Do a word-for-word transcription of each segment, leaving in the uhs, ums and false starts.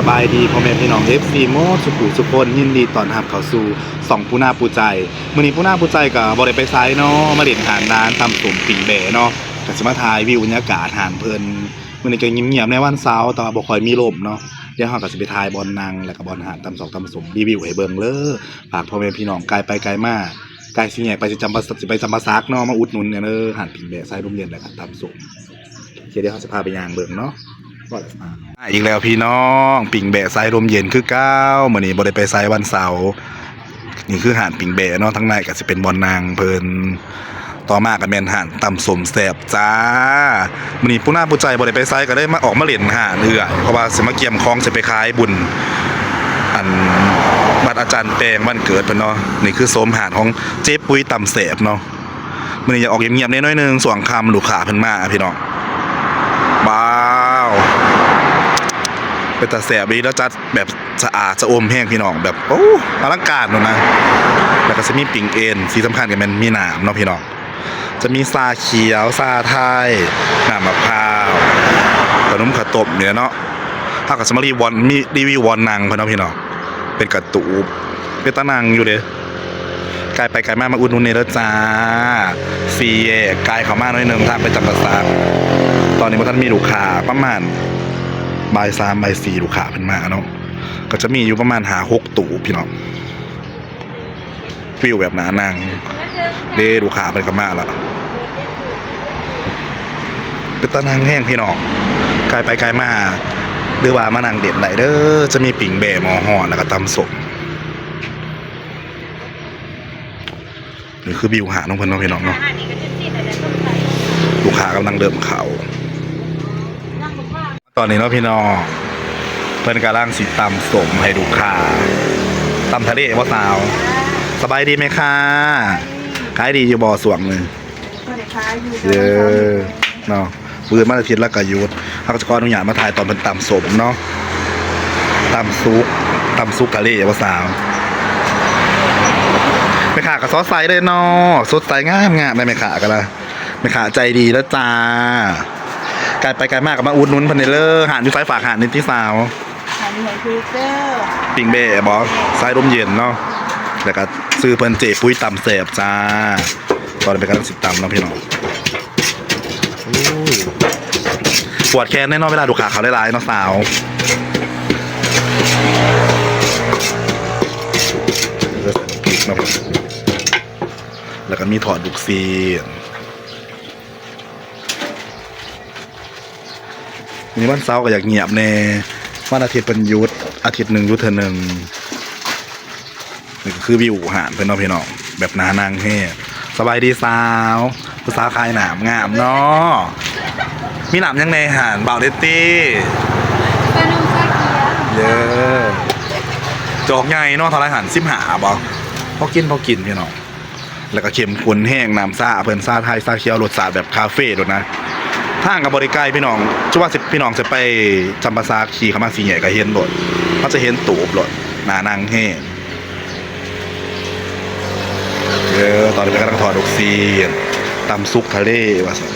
บายดีพ่อแม่พี่น้อง เอฟซี หมดสุขุสุคน ยินดีต้อนรับเข้าสู่ช่องปูนาปูใจ มื้อนี้ปูนาปูใจก็บ่ได้ไปไสเนาะ มาเล่นหาดนานตำส้มปิ้งแบ้เนาะ ก็สิมาถ่ายวิวบรรยากาศหาดเพิ่น มื้อนี้ก็เงียบๆ ในวันเสาร์ แต่ว่าบ่ค่อยมีลมเนาะ เดี๋ยวเราก็สิไปถ่ายบ่อนนั่ง แล้วก็บ่อนหาดตำซอกตำส้ม รีวิวให้เบิ่งเด้อ ฝากพ่อแม่พี่น้องไกลไปไกลมา ไกลสิแยกไปสิจำปา สิไปจำปาสักเนาะ มาอุดหนุนแหน่เด้อ หาดปิ้งแบ้สายลมเย็น แล้วก็ตำส้ม โอเค เดี๋ยวเราสิพาไปย่างเบิ่งเนาะ มาอีกแล้วพี่น้อง ปิ้งแบ้สายลมเย็นคือเก่า มื้อนี้บ่ได้ไปไสวันเสาร์ นี่คือหาดปิ้งแบ้เนาะ ทางในก็สิเป็นบ่อนนั่งเพิ่น ต่อมาก็แม่นหาดตำส้มแซ่บจ้า มื้อนี้ปูนาปูใจบ่ได้ไปไสก็เลยมา ออกมาเล่นหาดเอื้อย เพราะว่าสิมาเกียมของสิไปขายบุญ อัน บัตรอาจารย์แปงวันเกิดเพิ่นเนาะ นี่คือโซนหาดของเจ๊ปุ้ยตำแซ่บเนาะ มื้อนี้อยากออกเงียบๆ แหน่หน่อยหนึ่ง ช่วงค่ำลูกค้าเพิ่นมาพี่น้อง ว้าว เป็นตาแซ่บอีหลี แล้วจัดแบบสะอาดสะอมแฮงพี่น้อง แบบ โอ้ อลังการโลดนะ แล้วก็สิมีปิ้งเอ็น ที่สำคัญก็แม่นมีน้ำเนาะพี่น้อง จะมีชาเขียว ชาไทย น้ำมะพร้าว ขนมข้าวต้มนี่แหละเนาะ เราก็สิมารีวิวบ่อน มีรีวิวบ่อนนั่งเพิ่นเนาะพี่น้อง เป็นกระตูบ เป็นตานั่งอยู่เด้ ไกลไปไกลมา มาอุดหนุนแหน่เด้อจ้า สี่แยก ไกลเข้ามาหน่อยหนึ่ง ทางไปจำปาสัก ตอนนี้บ่ทันมีลูกค้า ประมาณบ่ายสาม บ่ายสี่ ลูกค้าเพิ่นมาเนาะ ก็จะมีอยู่ประมาณห้าหกตู้พี่น้อง วิวแบบหน้านั่ง เด้ ลูกค้าเพิ่นก็มาละ เป็นตานั่งแฮงพี่น้อง ไกลไปไกลมา หรือว่ามานั่งเล่นได้เด้อ จะมีปิ้งแบ้หม้อฮ้อน แล้วก็ตำส้ม นี่คือวิวหาดของเพิ่นเนาะพี่น้องเนาะ ลูกค้ากำลังเริ่มเข้า ตอนนี้เนาะพี่น้อง เพิ่นกำลังสิตำส้มให้ลูกค้า ตำทะเลบ่สาว สบายดีไหมคะ ขายดีอยู่บ่ช่วงนี้ ก็ได้ขายอยู่ เด้อ เนาะ มื้อวันอาทิตย์แล้วก็หยุด เราก็จะขออนุญาตมาถ่ายตอนเพิ่นตำส้มเนาะ ตำสุก ตำสุกทะเลบ่สาว แม่ค้าก็สดใสเลยเนาะ สดใสงามๆ เลยแม่ค้าก็ละ แม่ค้าใจดีแล้วจ้า ไกลไปไกลมาก็มาอุดหนุนเพิ่นเด้อ หาดอยู่ไส ฝากหาดแหน่ติสาว หาดอยู่ไสคือเด้อ ปิ้งแบ้บ่ สายลมเย็นเนาะ แล้วก็ชื่อเพิ่นเจ๊ปุ้ยตำแซ่บจ้า ตอนนี้เพิ่นกำลังสิตำเนาะพี่น้อง อู้ ปวดแขนแน่นอนเวลาลูกค้าเข้าหลายๆ เนาะสาว แล้วก็มีทอดลูกชิ้น มื้อนี้วันเสาร์ก็อยากเงียบแหน่ วันอาทิตย์เพิ่นหยุด อาทิตย์หนึ่งหยุดเทื่อหนึ่ง นี่ก็คือวิวหาดเพิ่นเนาะพี่น้อง แบบหน้านั่งแฮง สบายดีสาว ผู้สาวขายน้ำงามเนาะ มีน้ำหยังแหน่หาด เบาเด้อติ ชานมชาเขียว เด้อ จอกใหญ่เนาะ เท่าไหร่หาด สิบห้าบ่ พอกิน พอกินพี่น้อง แล้วก็เข้มข้นแฮง น้ำชาเพิ่น ชาไทย ชาเขียว รสชาติแบบคาเฟ่โลดนะ ทางก็บ่ได้ไกลพี่น้อง จะว่าสิ พี่น้องสิไปจำปาสัก ขี่เข้ามาสี่แยกก็เห็นโลด เขาจะเห็นตูบโลด หน้านั่งแฮง เออ ตอนนี้กำลังทอดลูกชิ้น ตำสุกทะเลว่าซั่น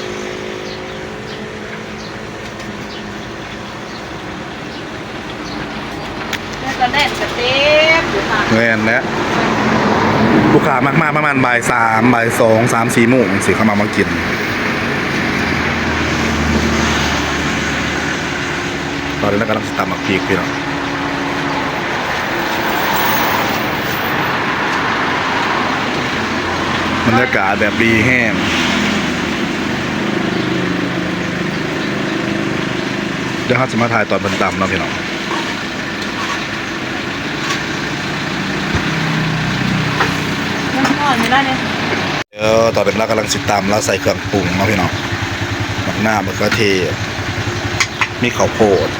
แล้วก็แน่นกระเต็มอยู่ค่ะ แม่นแหละ ลูกค้ามักมาประมาณบ่ายสาม บ่ายสอง สาม สี่โมงสิเขามา มากิน ตอนนี้กำลังสิตำหมากพริกพี่น้อง บรรยากาศแบบดีแฮง เดี๋ยวเราจะมาถ่ายตอนเพิ่นตำเนาะพี่น้อง ยังอ่อนอยู่ได้เนี่ย เออ ตอนนี้เรากำลังสิตำ แล้วใส่เครื่องปรุงเนาะพี่น้อง หมากหน้า มะเขือเทศ มีข้าวโพด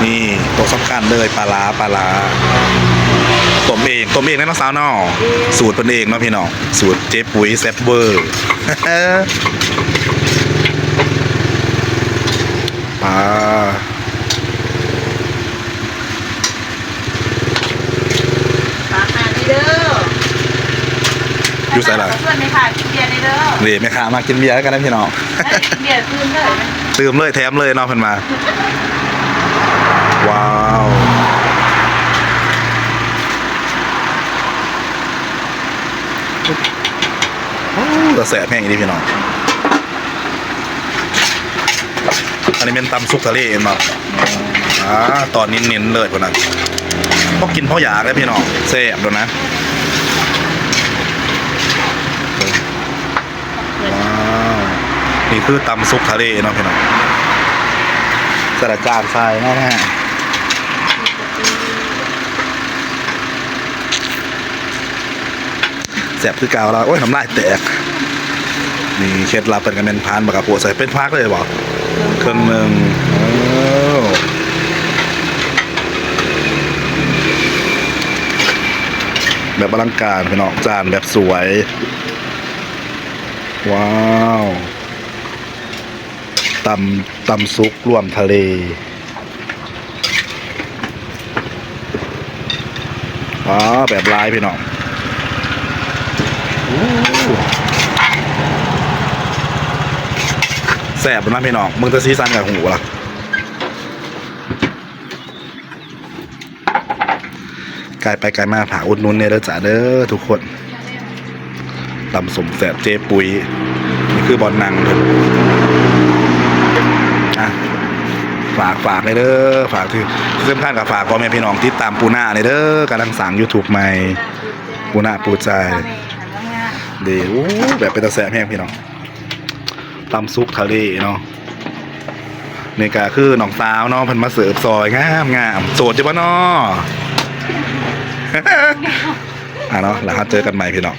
นี่ตัวสำคัญเลย ปลาร้า ปลาร้า ต้มเอง ต้มเองนะน้องสาวเนาะ สูตรเพิ่นเองเนาะพี่น้อง สูตรเจ๊ปุ๋ยแซ่บเวอร์ ปลา ฝากหานี่เด้อ อยู่ไสล่ะ ฝากเพื่อนในค่ะกินเบียร์นี่เด้อ นี่แม่ค้ามากินเบียร์แล้วกันนะพี่น้อง ไม่ได้กินเบียร์ตื่มเลย ตื่มเลยแถมเลยเนาะเพิ่นมา ซ่บแฮงอีหลีพี่น้อง อันนี้เป็นตำซุกทะเลเห็นบ่ อ่า ตอนเน้นๆเลยพวกนั้น พอกินพออยากเลยพี่น้อง แซ่บโดนนะ ว้าว นี่คือตำซุกทะเลเนาะพี่น้อง ใส่ละจานใส่เนาะนะ แซ่บคือเก่าแล้ว โอ้ย น้ำลายแตก นี่เคล็ดลับเพิ่นก็แม่นผ่านบักกะโพดใส่เป็นผักเลยบ่ เครื่องหนึ่ง โอ้ แบบอลังการพี่น้อง จานแบบสวย ว้าว ตำ ตำซุกรวมทะเล อ๋อ แบบลายพี่น้อง โอ้ แซ่บนะพี่น้อง มึงจะซีซันกับหูละ ไกลไปไกลมาฝากอุดหนุนเนี่ยเด้อจ้าเด้อทุกคน ตำส้มแซ่บเจ๊ปุ้ย นี่คือบอลนังเพิ่น อ่ะ ฝาก ฝากเลยเด้อ ฝากที่ ที่สำคัญก็ฝากพ่อแม่พี่น้องติดตามปูนาเลยเด้อกำลังสร้าง YouTube ใหม่ ปูนาปูใจ เด้อ โอ้ แบบเป็นตาแซ่บแฮงพี่น้อง ตำซุกทะเลเนาะ นี่ก็คือน้องสาวเนาะ เพิ่นมาเสิร์ฟซอย งามงาม โสดอยู่บ่น้อ อ่ะเนาะ แล้วเฮาเจอกันใหม่พี่น้อง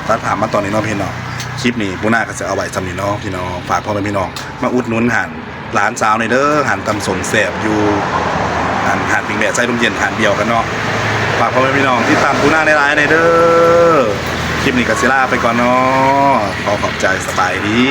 ตัดภาพมาตอนนี้เนาะพี่น้อง คลิปนี้ปูนาก็จะเอาไว้ส่ำนี้เนาะพี่น้อง ฝากพ่อแม่พี่น้อง มาอุดหนุนหันร้านเช้าในเด้อ หันตำส้มแซ่บอยู่ หัน หันปิ้งแบะใส่ลมเย็นหันเดียวกันเนาะ ฝากพ่อแม่พี่น้องติดตามปูนาหลายๆในเด้อ คลิปนี้ก็สิลาไปก่อนเนาะ ขอขอบใจ สบายดี